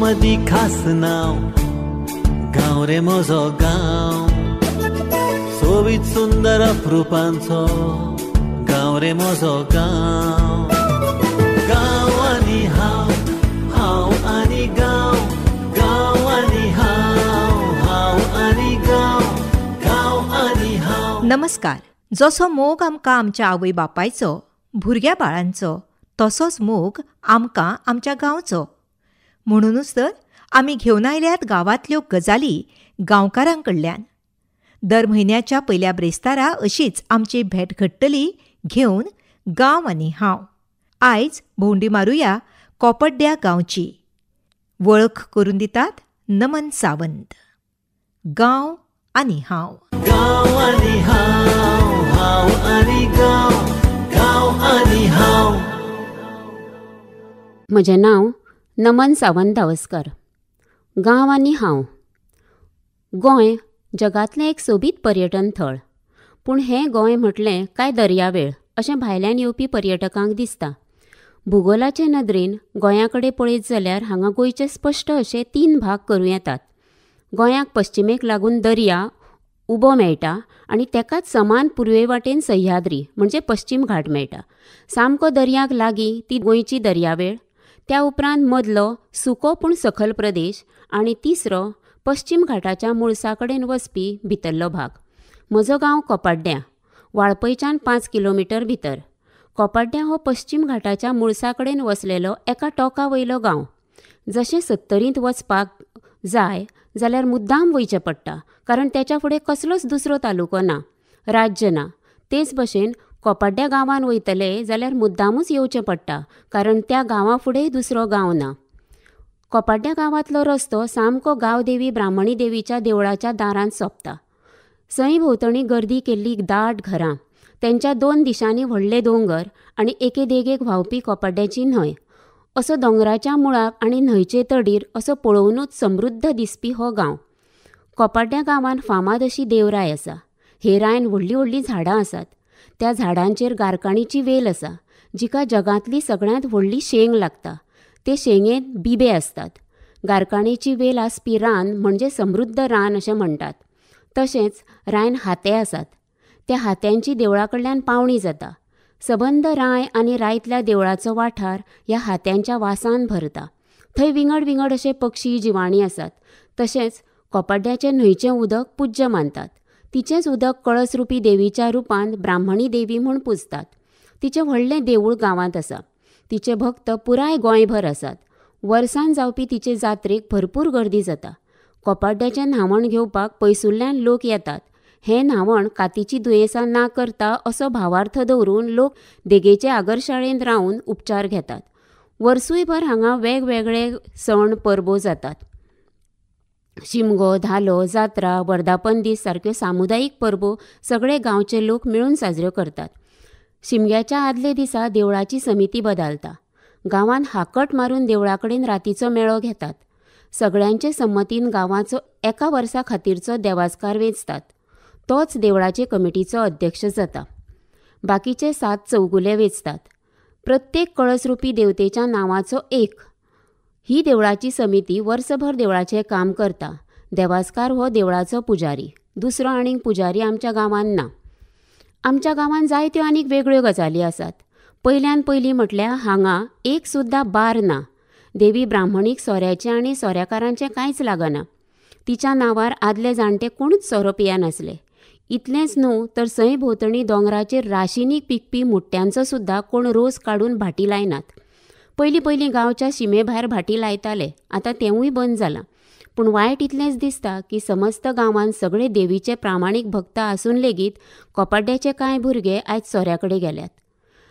मदीं खास नांव, गांव रे म्हजो गांव, सोबीत सुंदर अप्रुपांचो गांव रे म्हजो गांव। गांव आनी हांव, हांव आनी गांव, गांव आनी हांव, हांव आनी गांव, गांव आनी हांव। नमस्कार. जसो मोग आमकां आमच्या आवय बापायचो, भुरग्या बाळांचो, तसोच मोग आमकां आमच्या गांवचो. म्हणूनच तर आमी घेवन आयल्यात गांवांतल्यो गजाली गांवकारांकडल्यान. दर म्हयन्याच्या पयल्या ब्रेस्तारा अशीच आमची भेट घडटली घेवन गांव आनी हांव. आयज भोंवडी मारुया कोपड्ड्या गांवची. वळख करून दितात नमन सावंत. गांव आनी हांव. गांव आनी हांव, हांव आनी गांव, गांव आनी हांव. म्हजें नांव नमन सावंत धावस्कर. गांव आनी हांव. गोंय जगांतलें एक सोबीत पर्यटन थळ. पूण हें गोंय म्हटलें काय दर्यावेळ अशें भायल्यान येवपी पर्यटकांक दिसता. भुगोलाचे नदरेन गोंया कडेन पळयत जाल्यार हांगा गोंयचे स्पश्ट अशे 3 भाग करूं येतात. गोंयाक पश्चिमेक लागून दर्या उबो मेळटा आनी तेकाच समान पुर्वे वाटेन सह्याद्री म्हणजे पश्चिम घाट मेळटा. सामको दर्याक लागीं ती गोंयची दर्यावेळ, त्या उपरांत मदलो सुको पूण सखल प्रदेश आनी तिसरो पश्चिम घाटाच्या मुळसा कडेन वचपी भितरलो भाग. म्हजो गांव कोपाड्ड्यां, वाळपयच्यान 5 किलोमिटर भितर. कोपाड्ड्यां हो पश्चिम घाटाच्या मुळसा कडेन वसलेलो एका टोका वयलो गांव. जशें सत्तरींत वचपाक जाय जाल्यार मुद्दाम वयचें पडटा, कारण तेच्या फुडें कसलोच दुसरो तालुको ना, राज्य ना. तेच भशेन कोपाड्ड्या गांवान वयतले जाल्यार मुद्दामूच येवचें पडटा, कारण त्या गांवा फुडें दुसरो गांव ना. कोपाड्ड्या गांवांतलो रस्तो सामको गांवदेवी ब्राह्मणी देवीच्या देवळाच्या दारांत सोंपता. सय भोंवतणी गर्दी केल्ली दाट घरां, तेंच्या 2 दिशांनी व्हडले दोंगर आनी एके देगेक व्हांवपी कोपाड्ड्याची न्हंय. असो दोंगराच्या मुळाक आनी न्हंयचे तडीर असो पळोवनूच समृद्ध दिसपी हो गांव. कोपाड्ड्या गांवांत फामाद अशी देवराय आसा. हे रायन व्हडलीं व्हडलीं झाडां आसात. त्या झाडांचेर गारकाणीची वेल आसा, जिका जगांतली सगळ्यांत व्हडली शेंग लागता. ते शेंगेंत बिबे आसतात. गारकाणीची वेल आसपी रान म्हणजे समृद्ध रान अशें म्हणटात. तशेंच रायन हाते आसात. त्या हात्यांची देवळा कडल्यान पावणी जाता. सबंद राय आनी रायतल्या देवळाचो वाठार ह्या हात्यांच्या वासान भरता. थंय विंगड विंगड अशे पक्षी जिवाणी आसात. तशेंच कोपाड्ड्याचें न्हंयचें उदक पूज्य मानतात. तिचेंच उदक कळस रुपी देवीच्या रुपान ब्राह्मणी देवी म्हूण पुजतात. तिचें व्हडलें देवूळ गांवांत आसा. तिचे भक्त पुराय गोंयभर आसात. वर्सान जावपी तिचे जात्रेक भरपूर गर्दी जाता. कोपाड्ड्याचें न्हावण घेवपाक पयसुल्ल्यान लोक येतात. हें न्हावण कातीची दुयेंसां ना करता असो भावार्थ दवरून लोक देगेचे आगरशाळेंत रावन उपचार घेतात. वर्सूयभर हांगा वेगवेगळे सण परबो जातात. शिमगो, धालो, जात्रा, वर्धापन दीस सारक्यो सामुदायीक परबो सगळे गांवचे लोक मेळून साजऱ्यो करतात. शिमग्याच्या आदले दिसा देवळाची समिती बदलता. गांवांत हाकट मारून देवळा कडेन रातीचो मेळो घेतात. सगळ्यांचे संमतीन गांवाचो एका वर्सा खातीरचो देवास्कार वेंचतात. तोच देवळाचे कमिटीचो अध्यक्ष जाता. बाकीचे 7 चौगुले वेंचतात. प्रत्येक कळसरुपी देवतेच्या नांवाचो एक. ही देवळाची समिती वर्सभर देवळाचें काम करता. देवास्कार हो देवळाचो पुजारी, दुसरो आनीक पुजारी आमच्या गांवांत ना. आमच्या गांवांत जायत्यो आनीक वेगळ्यो गजाली आसात. पयल्यान पयलीं म्हटल्यार हांगा एक सुद्दां बार ना. देवी ब्राह्मणीक सोऱ्याचें आनी सोऱ्याकारांचें कांयच लागना. तिच्या नांवार आदले जाणटे कोणूच सोरो पियानासले. इतलेंच न्हू तर सय भोंवतणी दोंगराचेर राशींनी पिकपी मुट्ट्यांचो सुद्दां कोण रोस काडून भाटी लायनात. पयलीं पयलीं गांवच्या शिमे भायर भाटी लायताले, आतां तेंवूय बंद जालां. पूण वायट इतलेंच दिसता की समस्त गांवांत सगळे देवीचे प्रामाणीक भक्त आसून लेगीत कोपाड्ड्याचे कांय भुरगे आयज सोऱ्या कडेन गेल्यात.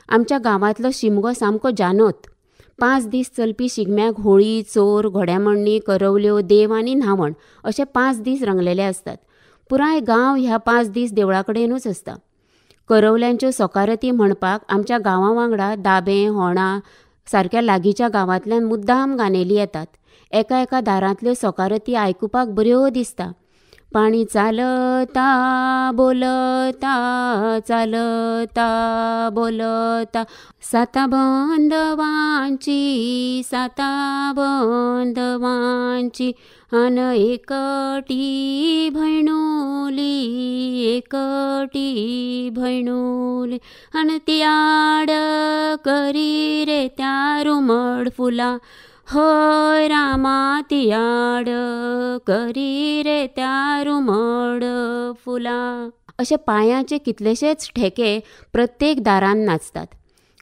आमच्या गांवांतलो शिमगो सामको जानोत. 5 दीस चलपी शिगम्याक होळी, चोर, घोड्यामण्णी, करवल्यो, देव आनी न्हावण अशे 5 दीस रंगलेले आसतात. पुराय गांव ह्या 5 दीस देवळा कडेनूच आसता. करवल्यांच्यो सकाराती म्हणपाक आमच्या गांवा वांगडा दाबे, होणा सारक्या लागींच्या गांवांतल्यान मुद्दाम गानेली येतात. एका एका दारांतल्यो सकाराती आयकुपाक बऱ्यो दिसता. पाणी चालता बोलता चालता बोलता, साता बंधवांची साता बंधवांची आन एकटी भैणुली एकटी भैणुली, आन ती आड करी रे त्या रुमड फुला, हय रामा ती आड करी रे त्या रुमड फुला. अशे पांयाचे कितलेशेच ठेके प्रत्येक दारान नाचतात.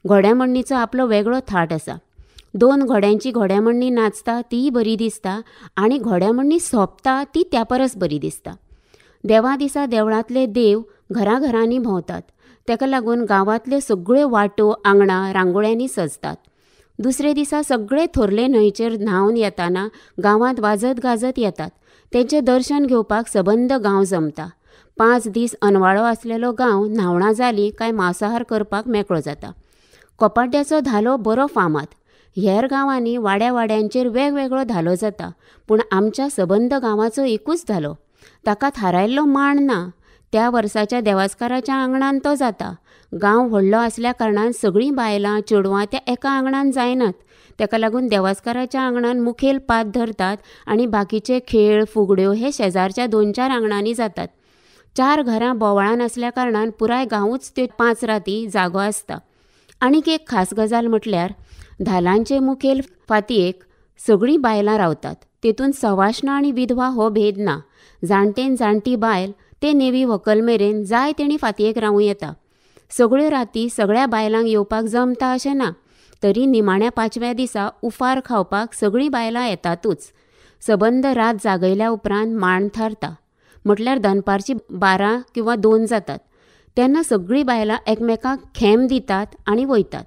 घोड्यामण्णीचो आपलो वेगळो थाट आसा. 2 घोड्यांची घोड्यामण्णी नाचता तीय बरी दिसता आनी घोड्यामण्णी सोंपता ती त्या परस बरी दिसता. देवा दिसा देवळांतले देव घराघरांनी भोंवतात. ताका लागून गांवांतल्यो सगळ्यो वाटो आंगणां रांगोळ्यांनी सजतात. दुसरे दिसा सगळे थोरले न्हंयचेर न्हांवन येताना गांवांत वाजत गाजत येतात. तेंचें दर्शन घेवपाक सबंद गांव जमता. 5 दीस अनवाळो आसलेलो गांव न्हावणां जाली काय मांसाहार करपाक मेकळो जाता. कोपाड्ड्याचो धालो बरो फामाद. हेर गांवांनी वाड्या वाड्यांचेर वेगवेगळो धालो जाता, पूण आमच्या सबंद गांवाचो एकूच धालो. ताका थारायल्लो माण ना. त्या वर्साच्या देवास्काराच्या आंगणान तो जाता. गांव व्हडलो आसल्या कारणान सगळीं बायलां चेडवां त्या एका आंगणान जायनात. ताका लागून देवास्काराच्या आंगणान मुखेल पात धरतात आनी बाकीचे खेळ फुगड्यो हे शेजारच्या 2-4 आंगणांनी जातात. 4 घरां बोवाळान आसल्या कारणान पुराय गांवूच त्यो 5 राती जागो आसता. आनीक एक खास गजाल म्हटल्यार धालांचे मुखेल फांतयेक सगळीं बायलां रावतात. तेतून सवाष्ण आनी विधवा हो भेद ना. जाणटेन जाणटी बायल ते नेवी व्हंकल मेरेन जाय तेणी फांतयेक रावूं येता. सगळ्यो राती सगळ्या बायलांक येवपाक जमता अशें ना, तरी निमाण्या 5व्या दिसा उफार खावपाक सगळीं बायलां येतातूच. सबंद रात जागयल्या उपरांत माण थारता, म्हटल्यार दनपारची 12 किंवा 2 जातात. तेन्ना सगळीं बायलां एकमेकांक खेम दितात आनी वयतात.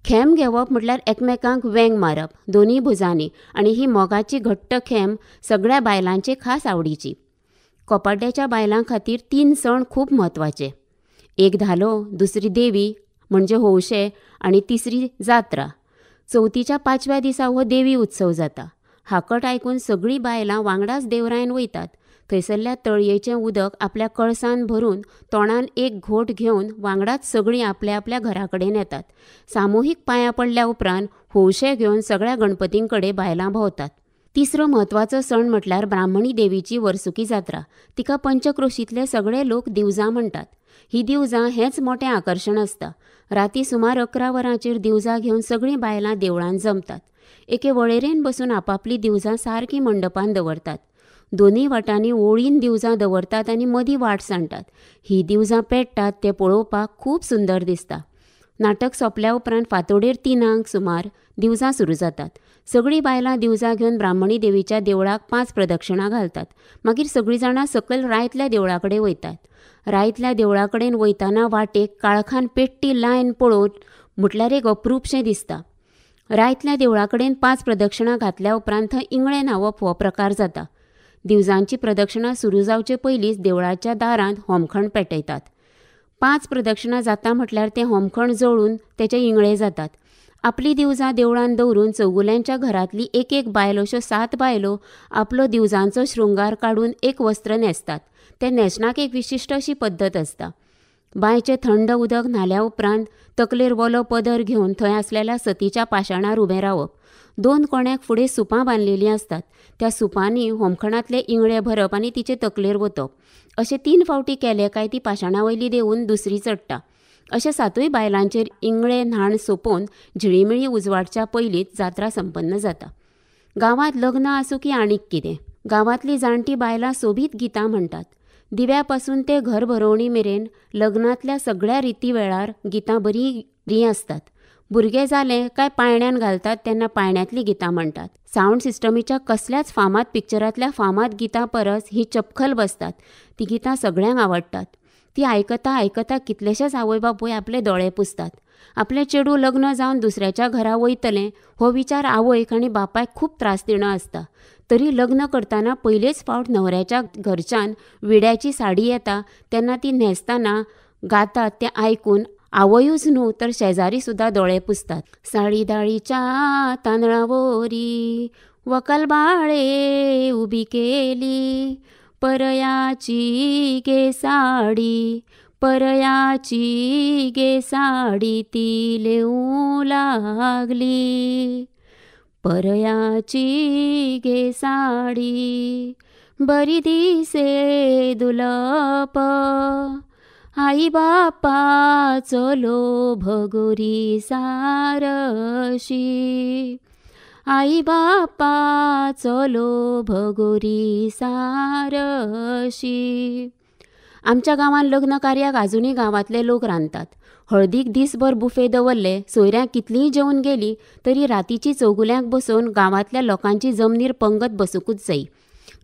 खेम घेवप म्हटल्यार एकमेकांक वेंग मारप दोनूय भुजांनी, आनी ही मोगाची घट्ट खेम सगळ्या बायलांची खास आवडीची. कोपाड्ड्याच्या बायलां खातीर 3 सण खूब म्हत्वाचे. एक धालो, दुसरी देवी म्हणजे होवशे आनी तिसरी जात्रा. चवथीच्या 5व्या दिसा हो देवी उत्सव जाता. हाकट आयकून सगळीं बायलां वांगडाच देवरायन वयतात. थंयसरल्या तळयेचें उदक आपल्या कळसान भरून तोंडान एक घोट घेवन वांगडाच सगळीं आपल्या आपल्या घरा कडेन येतात. सामुहीक पांयां पडल्या उपरांत होवशे घेवन सगळ्या गणपतीं कडेन बायलां भोंवतात. तिसरो म्हत्वाचो सण म्हटल्यार ब्राह्मणी देवीची वर्सुकी जात्रा. तिका पंचक्रोशींतले सगळे लोक दिवजां म्हणटात. ही दिवजां हेंच मोटें आकर्शण आसता. राती सुमार 11 वरांचेर दिवजां घेवन सगळीं बायलां देवळान जमतात. एके वळेरेन बसून आपापली दिवजां सारकी मंडपान दवरतात. दोनूय वाटांनी ओळीन दिवजां दवरतात आनी मदीं वाट सांडटात. ही दिवजां पेट्टात तें पळोवपाक खूब सुंदर दिसता. नाटक सोंपल्या उपरांत फांतोडेर 3 सुमार दिवजां सुरू जातात. सगळीं बायलां दिवजां घेवन ब्राह्मणी देवीच्या देवळाक 5 प्रदक्षिणां घालतात. मागीर सगळीं जाणां सकयल रायतल्या देवळा कडेन वयतात. रायतल्या देवळा कडेन वयताना वाटेक काळखान पेट्टी लायन पळोवन म्हटल्यार एक अप्रूपशें दिसता. रायतल्या देवळा कडेन 5 प्रदक्षिणां घातल्या उपरांत थंय इंगळे न्हांवप हो प्रकार जाता. दिवजांची प्रदक्षिणा सुरू जावचे पयलींच देवळाच्या दारांत होमखण पेटयतात. 5 प्रदक्षिणा जाता म्हटल्यार तें होमखण जळून तेचे इंगळे जातात. आपली दिवजां देवळान दवरून चौगुल्यांच्या घरांतली एक एक बायल अश्यो 7 बायलो आपलो दिवजांचो शृंगार काडून एक वस्त्र न्हेसतात. ते न्हेसणाक एक विशिश्ट अशी पद्दत आसता. बांयचें थंड उदक न्हाल्या उपरांत तकलेर वलो पदर घेवन थंय आसलेल्या सतीच्या पाशाणार उबें रावप. 2 कोण्याक फुडें सुपां बांदलेलीं आसतात. त्या सुपांनी होमखणांतले इंगळे भरप आनी तिचे तकलेर वतप. अशें 3 फावटी केलें काय ती पाशाणा वयली देवून दुसरी चडटा. अशें 7 बायलांचेर इंगळे न्हाण सोंपोवन झिळीमिळी उजवाडच्या पयलींच जात्रा संपन्न जाता. गांवांत लग्न आसूं की आनीक कितें, गांवांतलीं जाणटीं बायलां सोबीत गितां म्हणटात. दिव्या पासून ते घर भरोवणी मेरेन लग्नांतल्या सगळ्या रिती वेळार गितां बरीं बरीं आसतात. भुरगें जालें काय पायण्यान घालतात तेन्ना पायण्यांतलीं गितां म्हणटात. सावंड सिस्टमीच्या कसल्याच फामाद पिक्चरांतल्या फामाद गितां परस ही चपखल बसतात. ती गितां सगळ्यांक आवडटात. ती आयकता आयकता कितलेशेच आवय बापूय आपले दोळे पुसतात. आपलें चेडूं लग्न जावन दुसऱ्याच्या घरा वयतलें हो विचार आवयक आनी बापायक खूब त्रास दिणो आसता. तरी लग्न करतना पयलेच फावट न्हवऱ्याच्या घरच्यान विड्याची साडी येता तेन्ना ती न्हेसतना गातात तें आयकून आवयूच न्हू तर शेजारी सुद्दां दोळे पुसतात. साळी दाळीच्या तांदळा वरी वकल बाळे उबी केली, परयाची गे साडी, परयाची गे साडी ती लेवूं लागली, परयाची गे साडी बरी दिसे दुलप, आई बापाचो लोभ गोरी सारशी, आई बापाचो लोभ गोरी सारशी. आमच्या गांवांत लग्न कार्याक आजुनूय गांवांतले लोक रांदतात. हळदीक दीसभर बुफे दवरले, सोयऱ्यांक कितलींय जेवन गेलीं तरी रातीची चौगुल्यांक बसोवन गांवांतल्या लोकांची जमनीर पंगत बसुंकूच जायी.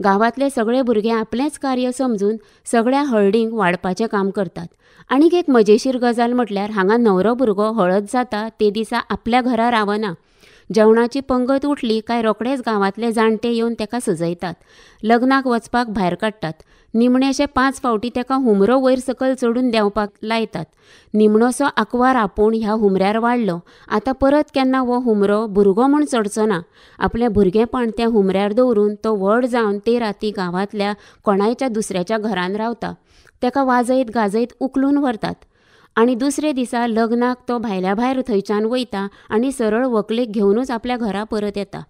गांवांतले सगळे भुरगे आपलेंच कार्य समजून सगळ्या हळदींक वाडपाचें काम करतात. आनीक एक मजेशीर गजाल म्हटल्यार हांगा न्हवरो भुरगो हळद जाता ते दिसा आपल्या घरा रावना. जेवणाची पंगत उठली काय रोखडेच गांवांतले जाणटे येवन तेका सजयतात, लग्नाक वचपाक भायर काडटात. निमणेशे 5 फावटी तेका हुमरो वयर सकयल चडून देंवपाक लायतात. निमणोसो आंकवार आपूण ह्या हुमऱ्यार वाडलो, आतां परत केन्ना हो हुमरो भुरगो म्हूण चडचो ना. आपलें भुरगेंपण त्या हुमऱ्यार दवरून तो व्हड जावन ते राती गांवांतल्या कोणायच्या दुसऱ्याच्या घरान रावता. तेका वाजयत गाजयत उखलून व्हरतात आनी दुसरे दिसा लग्नाक तो भायल्या भायर थंयच्यान वयता आनी सरळ व्हंकलेक घेवनूच आपल्या घरा परत येता.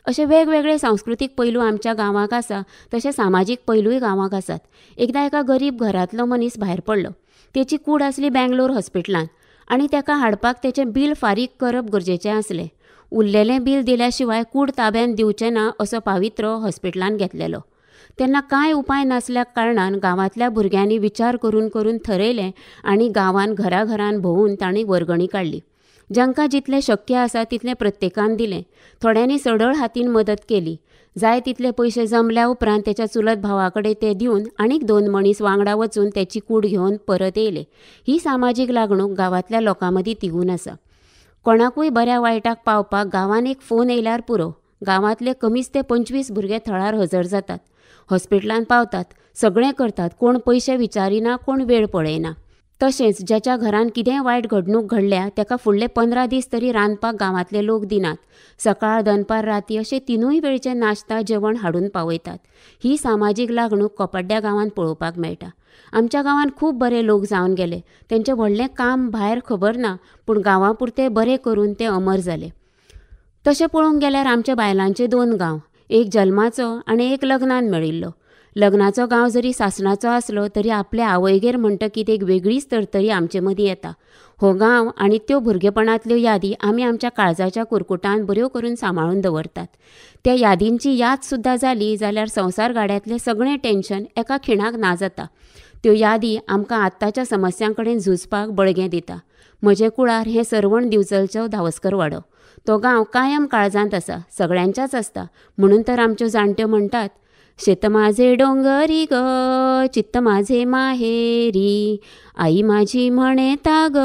अशे वेगवेगळे सांस्कृतीक पैलू आमच्या गांवाक आसा, तशे सामाजीक पैलूय गांवाक आसात. एकदां एका गरीब घरांतलो मनीस भायर पडलो. तेची कूड आसली बेंगलोर हॉस्पिटलांत आनी तेका हाडपाक तेचें बील फारीक करप गरजेचें आसलें. उरलेलें बील दिल्या शिवाय कूड ताब्यान दिवचें ना असो पावित्रो हॉस्पिटलान घेतलेलो. तेन्ना कांय उपाय नासल्या कारणान गांवांतल्या भुरग्यांनी विचार करून करून थरयलें आनी गांवान घराघरान भोंवून तांणी वर्गणी काडली. जांकां जितलें शक्य आसा तितलें प्रत्येकान दिलें. थोड्यांनी सडळ हातीन मदत केली. जाय तितले पयशे जमल्या उपरांत तेच्या चुलत भावा कडेन ते दिवन आनीक 2 मनीस वांगडा वचून तेची कूड घेवन परत येयले. ही सामाजीक लागणूक गांवांतल्या लोकां मदीं तिगून आसा. कोणाकूय बऱ्या वायटाक पावपाक गांवान एक फोन येयल्यार पुरो, गांवांतले कमीच ते 25 भुरगे थळार हजर जातात, हॉस्पिटलांत पावतात, सगळें करतात. कोण पयशे विचारिना, कोण वेळ पळयना. तशेंच ज्याच्या घरान कितेंय वायट घडणूक घडल्या तेका फुडले 15 दीस तरी रांदपाक गांवांतले लोक दिनात. सकाळ, दनपार, राती अशे 3 वेळचे नाश्ता जेवण हाडून पावयतात. ही सामाजीक लागणूक कोपाड्ड्या गांवांत पळोवपाक मेळटा. आमच्या गांवांत खूब बरे लोक जावन गेले. तेंचें व्हडलें काम भायर खबर ना, पूण गांवां पुरते बरें करून ते अमर जाले. तशें पळोवंक गेल्यार आमच्या बायलांचे 2 गांव, एक जल्माचो आनी एक लग्नान मेळिल्लो. लग्नाचो गांव जरी सासणाचो आसलो तरी आपल्या आवयगेर म्हणटकीत एक वेगळीच तरतरी आमचे मदीं येता. हो गांव आनी त्यो भुरगेपणांतल्यो यादी आमी आमच्या काळजाच्या कुरकुटान बऱ्यो करून सांबाळून दवरतात. त्या यादींची याद सुद्दां जाली जाल्यार संवसार गाड्यांतलें सगळें टेन्शन एका खिणाक ना जाता. त्यो यादी आमकां आत्ताच्या समस्यां कडेन झुजपाक बळगें दिता. म्हजें कुळार हें सर्वण दिवचलचो धावस्कर वाडो. तो गांव कायम काळजांत आसा, सगळ्यांच्याच आसता. म्हणून तर आमच्यो जाणट्यो म्हणटात, शेत माझे डोंगरी ग, चित्त माझे माहेरी, आई माझी म्हणेता ग,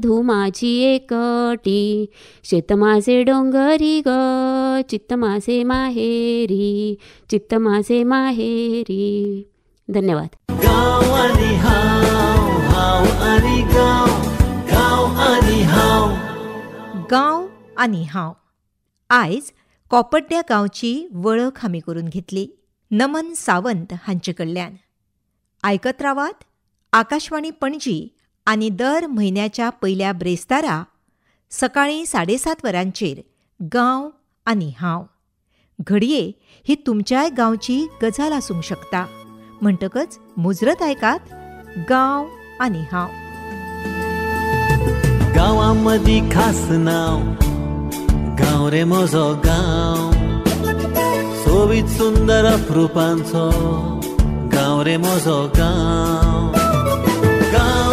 धू माझी एकटी. शेत माझे डोंगरी ग, चित्त माझे माहेरी, चित्त माझे माहेरी. धन्यवाद. गांव आनी हांव, हांव आनी गांव, गांव आनी हांव, गांव आनी हांव. आयज कोपड्ड्या गांवची वळख आमी करून घेतली नमन सावंत हांचे कडल्यान. आयकत रावात आकाशवाणी पणजी आनी दर म्हयन्याच्या पयल्या ब्रेस्तारा सकाळीं 7:30 वरांचेर गांव आनी हांव. घडये ही तुमच्याय गांवची गजाल आसूंक शकता. म्हणटकच मुजरत आयकात गांव आनी हांव. गांवां मदीं खास नांव, गांव रे म्हजो गांव, सोबीत सुंदर अप्रुपांचो गांव रे म्हजो गांव. गांव